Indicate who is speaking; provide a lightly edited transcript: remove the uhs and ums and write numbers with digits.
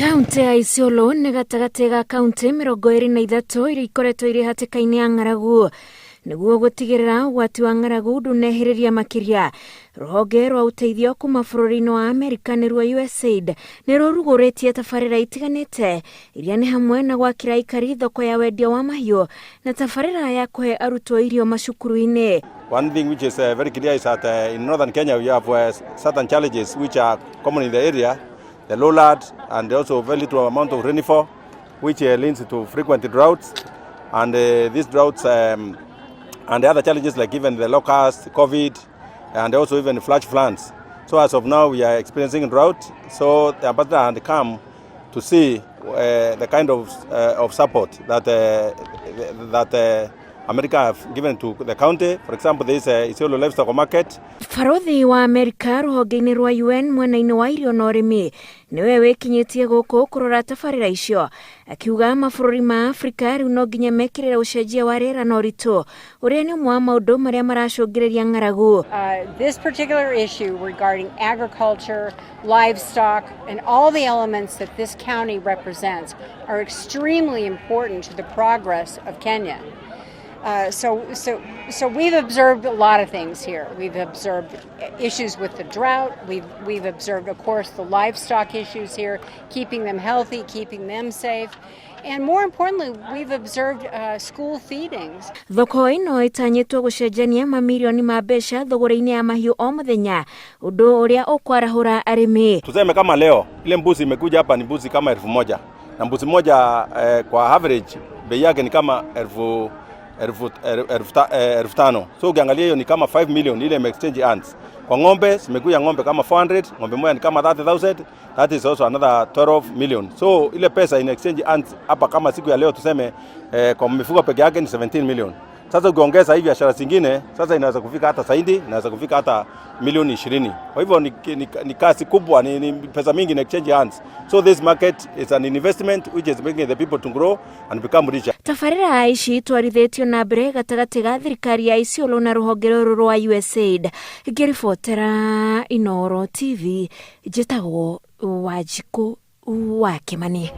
Speaker 1: Kaunti ya Isiolo nĩ gatagatĩ ga kaunti 23 iria ikoretwo irĩ hatĩka-inĩ ya ng'aragu. Nĩguo gũtigĩrĩra ũgwati wa ng'aragu ndũnehĩrĩria makĩria, rũhonge rwa ũteithio kuma bũrũri-inĩ wa Amerika nĩruo USAID nĩ rũrugũrĩtie tabarĩra itiganĩte iria nĩ hamwe na gwakĩra aikari thoko ya wendia wa mahiũ na tabarĩra ya kũhe arutwo irio macukuru-inĩ.
Speaker 2: One thing which is very clear is that in northern Kenya we have certain challenges which are common in the area, the lowland and also very little amount of rainfall, which leads to frequent droughts, and these droughts and the other challenges like even the locust, COVID, and also even flash floods. So as of now we are experiencing drought, so the ambassador had come to see the kind of support that America have given to the county. For example, there is a Isiolo livestock market.
Speaker 1: Barothi wa Amerika rũhonge-inĩ rwa UN mwena-inĩ wa irio na ũrĩmi nĩwe wĩkinyĩtie gũkũ kũrora tabarĩra icio, akiuga mabũrũri ma Afrika rĩu no nginya mekĩrĩre ũcenjia wa rĩera na ũritũ ũrĩa nĩ ũmwe wa maũndũ marĩa maracũngĩrĩria ng'aragu.
Speaker 3: This particular issue regarding agriculture, livestock, and all the elements that this county represents are extremely important to the progress of Kenya. So we've observed a lot of things here. We've observed issues with the drought. We've observed, of course, the livestock issues here, keeping them healthy, keeping them safe. And more importantly, we've observed school feedings.
Speaker 1: Thoko ĩno ĩtanyĩtwo gũcenjania mamirioni ma mbeca thogora-inĩ ya mahiũ o mũthenya, ũndũ ũrĩa ũkwarahũra arĩmi.
Speaker 2: Tuseme kama leo ile mbuzi imekuja hapa ni mbuzi kama 1000 na mbuzi moja kwa average bei yake ni kama 5,000. So ukiangalia hiyo ni kama 5 million ile ime exchange hands. Kwa ng'ombe zimekuja ng'ombe kama 400, ng'ombe moja ni kama 30,000, that is also another 12 million. So ile pesa in exchange hands hapa kama siku ya leo tuseme kwa mifugo peke yake ni 17 million. Sasa ukiongeza hii biashara zingine, sasa inaweza kufika hata zaidi, inaweza kufika hata milioni 20. Kwa hivyo ni kazi kubwa, ni pesa mingi in exchange hands. So this market is an investment which is making the people to grow and become richer.
Speaker 1: Tabarĩra ici itwarithĩtio na mbere gatagatĩ ga thirikari ya Isiolo na rũhonge rũrũ rwa USAID. Ngĩribotera Inooro TV, njĩtagwo Wanjikũ wa Kĩmani.